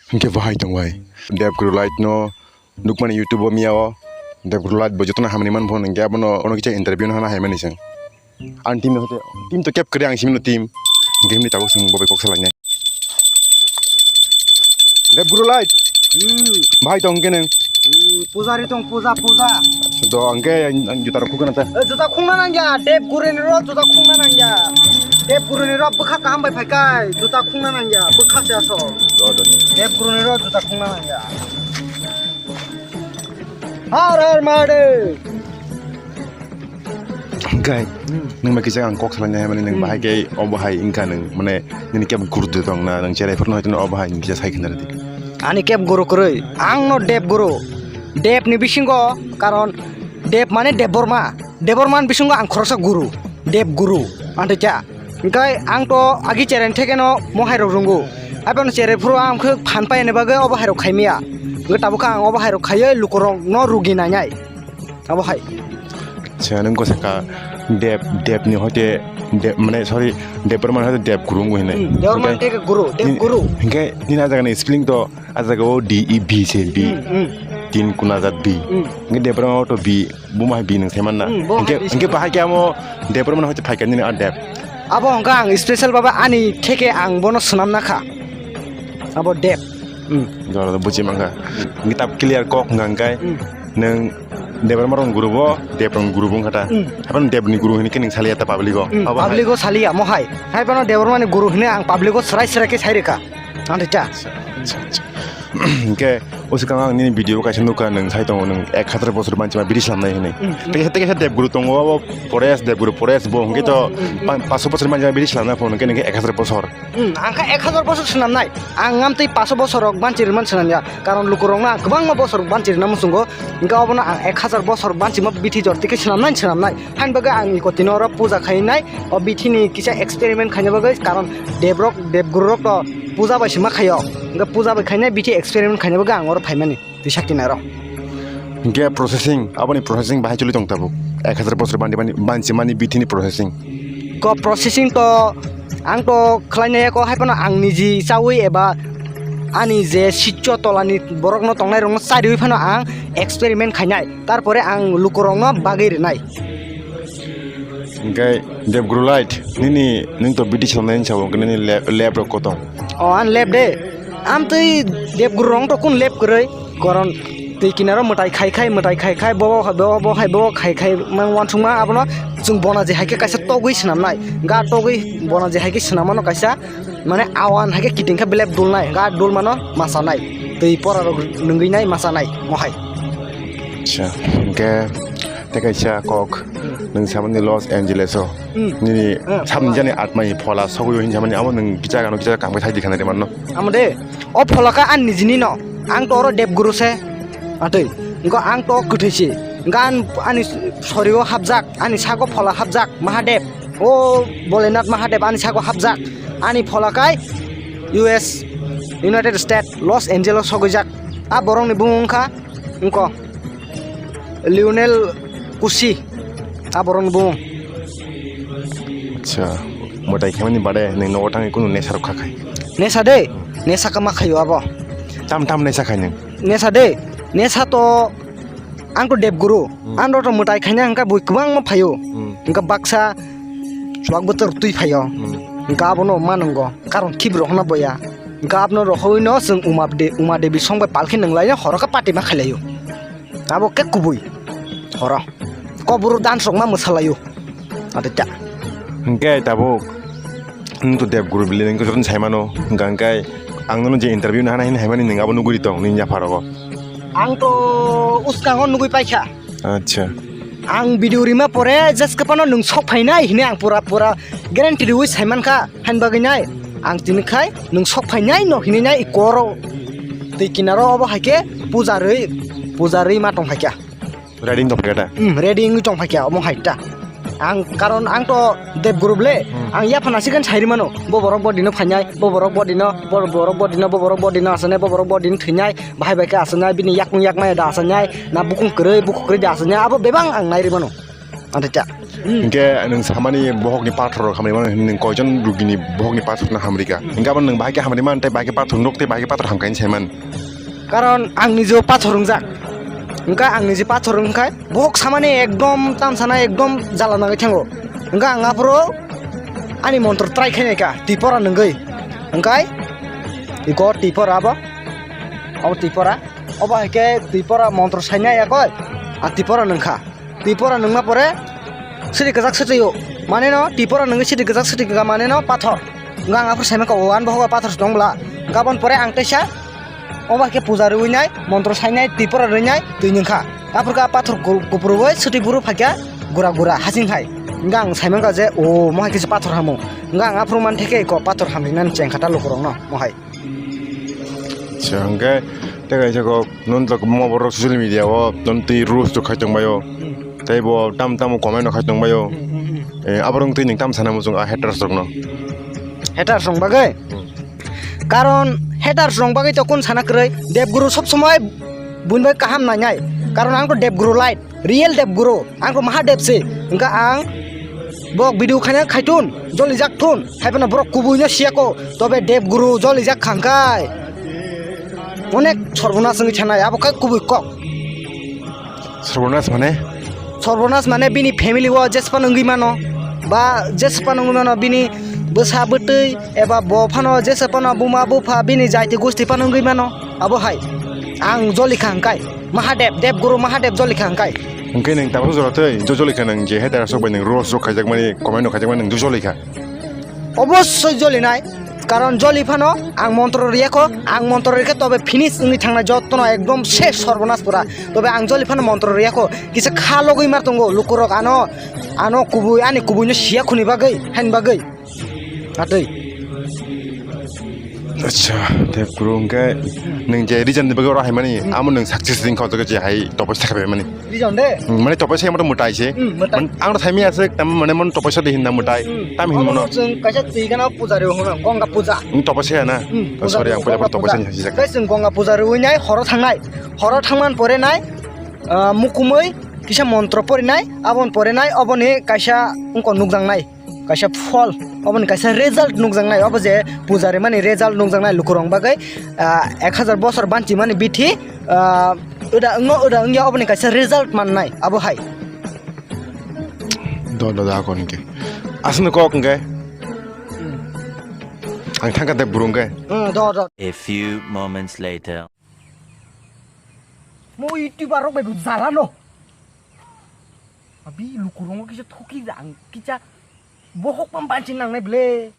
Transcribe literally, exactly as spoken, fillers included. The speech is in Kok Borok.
Hwnkhe bahai tong bai. Dev Guru Light no nukmani YouTube o miya o. Dev Guru Light bo jotono hamni man phone hwnkhe abono ono kisa interview no hana hai mani chwng. Ang team no hote, team to kep kwrwi ang simi no team. Hwnkhe himni tabuk chwng bo bai kok salainai. Dev Guru Light. Hmm. Bahai tong hwnkhe nwng. Hmm, pujari tong, puja, puja. Do hwnkhe ang juta rok khukna ta. Eh, juta khungna nangya, Dev Guru ni ro juta khungna nangya. Dev Guru ni ro bwkha kaham bai phaikai, juta khungna nangya, bwkha se aso. Do, do. Dev Guru ni ro juta khungna nangya. Har Har Mahadev. Hwnkhe nwng bai kisa ang kok salainai mani nwng bahai khe obo hai wngkha nwng mane nini keb guru de tong na nwng cherai phuru no hai tini obo hai kisa sai khna rwdi. Ani keb guru kwrwi ang no Dev Guru. Dev ni bisingo karon Dev mane Debbarma. Debbarma ni bisingo ang khoroksa guru. Dev Guru. Ang tei cha. Hwnkhe ang to agi chereng thekeno mohai rok rwngo. Haibano cherai phuru ang khe phan paina bagwi obo hai rok khaimaya. Hwnkhe tabuk khe ang obo hai rok khaiwi lukurok no rugi nainai. Obo hai. Acha, nwng ko saka Dev, Dev ni hoite Dev, mane, sorry, Debbarma hoite Dev Guru wngwi hinai. Hmm, Debbarma hwnkhe tei Guru, Dev ni-, Guru. Hwnkhe nini a jaga ni spelling to a jaga o D E V se B. Hmm, hmm. Tin kuna jat B. Hmm. Hwnkhe Debbarma o to B. Buma hai bi nwng saiman na. Hmm, bo hai hingke, bi hingke saiman. Bahai khe amo Debbarma hoite phaikha nini a Deb. Abo hingke ang special baba ani theke ang bono swnam nakha. Abo Deb. Hmm. Jora buji mangkha. Hingke tab clear kok hingka hingkai. Hmm. Nwng Debbarma rong guru bo, Deb rong guru bo hingkha ta. Hmm. Hapan Deb ni guru hini khe nwng saliya ta public o. Hmm. Abo hai. Public o saliya mo hai. Hai bono Debbarma ni guru hini ang public o srai srai khe sai rwkha. Ang rwkha. Acha, acha, acha. Hingke o swkang ang nini video kaisa nukha, nwng sai tongo, nwng ek hazar bosor manchima biri swnamnai hinwi. Mm, mm. Tei, tei kaisa Debguru tongo, abo forest, Debguru forest bo hingke to, mm, mm, mm, pa-, paso bosor manchima biri swnamnai phone hingke, hingke ek hazar bosor. Mm, ang kha ek hazar bosor swnamnai. Ang amtwi paso bosor rok banchi rwmani swnamya. Karon lukurokno ang kwbangma bosor banchi rwna muchungo. Hingke obono ang ek hazar bosor banchima bithi jor twi khe swnamnai, swnamnai. Hain bagwi ang ikotino oro puja khainai, o bithini kisa experiment khaina bagwi, karon Debrok, Debgururok to puja bai se ma khaio. Hingke puja bai khainai bithi experiment khaina bagwi ang oro phaimani, twi sakti nairok. Hingke processing, aboni processing bahai choli tong tabuk. Ek hazar bosor bandi bandi banchimani bithini processing. Ko processing to ang to khlainai ko hai phano ang niji chawi eba ani je sityo tolani borokno tongnairokno chariwi phano ang experiment khainai. Tarpore ang lukurokno bagwi rwnai. Hingke Debguru Light, nini, nwng to bithi swnamnai hinwi sabo, hingke nini lab, lab rok kotong? O, ang lab de. Amtwi Debguru rok to kun lab kwrwi? Koron twi kinaro mwtai khai khai, mwtai khai khai, bo, bo, bo hai bo khai khai mang wansukma abono chwng bona je hai khe kaisa togwi swnamnai. Ga togwi bona je hai khe swnamano kaisa. Mane awan hai khe kiting khe belep dulnai, ga dulmano masanai, twi porarok nungwinai masanai mohai. Acha, hingke tei kaisa kok, nwng samani Los Angeles o. Hmm. Nini, hmm, samni jani atmani phola sogwi o hinwi samani amo nwng kicha gano kicha kangbai thai dikhana de manno. Amo de, o phola kha ani nijini no, ang to oro Debguru se, atwi, wngkha ang to kwthwi si, wngkha an-, ani sori o hapjak, ani sago phola hapjak, Mahadev. O Bolenath Mahadev ani sago hapjak, ani phola kai U S, United States, Los Angeles sogwijak. A borokni bumung wngkha, wngko, Lionel Kusi, a borokni bumung. Acha, mwtai khaimani bade nwng nogo thangwi kunu nesa rok kha khai? Nesa de, nesa kama khaio abo. Tam tam nesa khai nwng? Nesa de, nesa to Ang to Debguru, hmm, ang to mwtai khaina hwnkha bui kwbangma phaio. Hmm. Hwnkha baksa chuak bwtwrok twi phaio. Hmm. Hwnkha abono ma nwngo, karon khibi rohorna boya. Hwnkha abono rohorwi no chwng Uma De-, Uma Devi song bai palkhe nwnglai horo khe pati ma khailaio. Abo khe kubui horo. Koburu dance rok ma mwsalaio. Ado ta. Hwnkhe tabuk nwng to Debguru bile nwng khe jotono saimano, hwnkha hwnkhe ang nono je interview nahana hini haimani nwng abo nugwi tong nini yapha rogo. Ang to uskango nugwi paikha. Acha. Ang video rima pore jeske phano nwng sok phainai hini ang pura pura guarantee riwi saimankha, hain bagwi nai. Ang tini khai nwng sok phainai no hini nai i koro twi kinaro obo hai khe puja rwi, puja rwi ma tong phaikha. Ready wng tong phaikha da? Hmm, ready wngwi tong phaikha omo hai ta. Ang, karon ang to Debguru ble, hmm, ang yaphana second sairi mano. Bo borok bo dino phainai, bo borok bo dino, bo borok bo dino, bo borok bo dino asanai, bo borok bo dino thwinai, bahai bai khe asanai, bini yakung yakmaya da asanai, na bukung kwrwi, bukung kwrwi da asanai, abo bebak ang nairi mano. Ante ta. Hmm. Hingke nwng samani bohokni pathor rok hamri mano, nwng koijon rugini bohokni pathor no hamri ka? Hmm. Hingke abo nwng bahai khe hamri man, tei bahai khe pathor nuk, tei bahai khe pathor hamkhaini saiman. Karon ang niji o pathor wngjak. Hingke ang niji pathor wngkha, bohok samani ekdom tam sana ekdom jala nangwi thango. Hingke ang aphuru ani montro try khainai ka, Tipora nungwi. Hingke iko Tipora abo, abo Tipora. Obo hai khe Tipora montro sainai yakoi, a Tipora nungkha. Tipora nungma pore sidi kwchak swtwi o. Mane no Tipora nungwi sidi kwchak swtwi kwkha mane no pathor. Hwnka ang aphuru saimaka o ani bohogo pathor se tong bwla. Hwnka aboni pore ang teisa obo hai khe puja rwinai, montro sainai, Tipora rwinai twi nungkha. Aphuru khe a pathor ku-, kupurwi swtwi buru phaikha gura gura hasing hai. Hwnka ang saimaka je o mo hai khe se pathor hamo. Hwnka ang aphuru man theke ko pathor hamrinani chengkha ta lukurokno mo hai. Acha, hwnkhe tei kaisa kok, nwng tok mo borok social media o nwng twi roast rok khai tongbaio. Hmm. Tei bo tam tamo comment rok khai tongbaio. Hmm, hmm, hmm. Eh, aborok twi nwng tam sana muchung a haters rokno? Haters rok bagwi? Hmm. Karon haters rok bagwi to kun sana kwrwi, Debguru sob somoi buini bai kaham nangnai. Karon ang to Debguru light. Real Debguru, ang khe Mahadev se, hwnkha ang borok video khaina khaitun, jolijak thun, haiphano borok kubui no siyako, tobe Debguru jolijak kha hwnkhe onek sorbonas wngwi thanai, abo khe kubui kok. Sorbonas mane? Sorbonas mane bini family o jesa phano wngwi mano, ba jesa phano wngwi mano, bini bwsa bwtwi eba bo phano jesa phano buma bupha bini jaiti gusti phano wngwi mano, abo hai ang jolikha hwnkhe. Mahadev, Dev Guru Mahadev jolikha hwnkhe. Hwnkhe nwng tabuk jora tei jo jolikha nwng je haters rok bai nwng roast rok khaijakmani, comment rok khaijakmani nwng jo jolikha? Obossoi jolinai, karon joli phano ang montro riyakho, ang montro rikhe tobe finish wngwi thangnai jottono ekdom ses sorbonas pura. Tobe ang joli phano montro riyakho, kisa kha logwi mar tongo lukurok ano, ano kubui, ani kubuino siya khuni bagwi, haini bagwi. Atwi. Acha, Dev Guru hwnkhe nwng je reason ni bagwi oro haimani, hmm, amo nwng success wngkha o jaga je hai topos thakha mani. Reason de? Hmm, mane topos hai moto mutai se. Hmm, mutai. Man, ang ro thaimi aswk, tam mane mon topos de hinna mutai. Hmm. Tam hin mono. Obo chwng kaisa twi gana puja rw hwnna, Ganga puja. Hmm, topos hai na? Hmm, oh, sorry, ang puja, puila Ganga topos puja hai hasi jak. Kai chwng Ganga puja rwinai horo thangnai. Horo thangman pore nai, ah, mukumui kisa montro porinai, abon pore nai, oboni kaisa wngkon nukjang nai. Kaisa phol, oboni kaisa result nukjaknai, obo je puja rimani result nukjaknai lukurok bagwi, ah, ek hazar bosor banchimani bithi, ah, oda wngno, oda wngya oboni kaisa result mannai, abo hai. Do, do, da, kon ke. Aswkno kok hwnkhe. Ang thangkha de burung ke. Hmm, do, do. A few moments later. Mo YouTuber rok bai bo jala no. Abi lukurok kisa thoki jang kisa. Bohok pam banchi nangnai ble.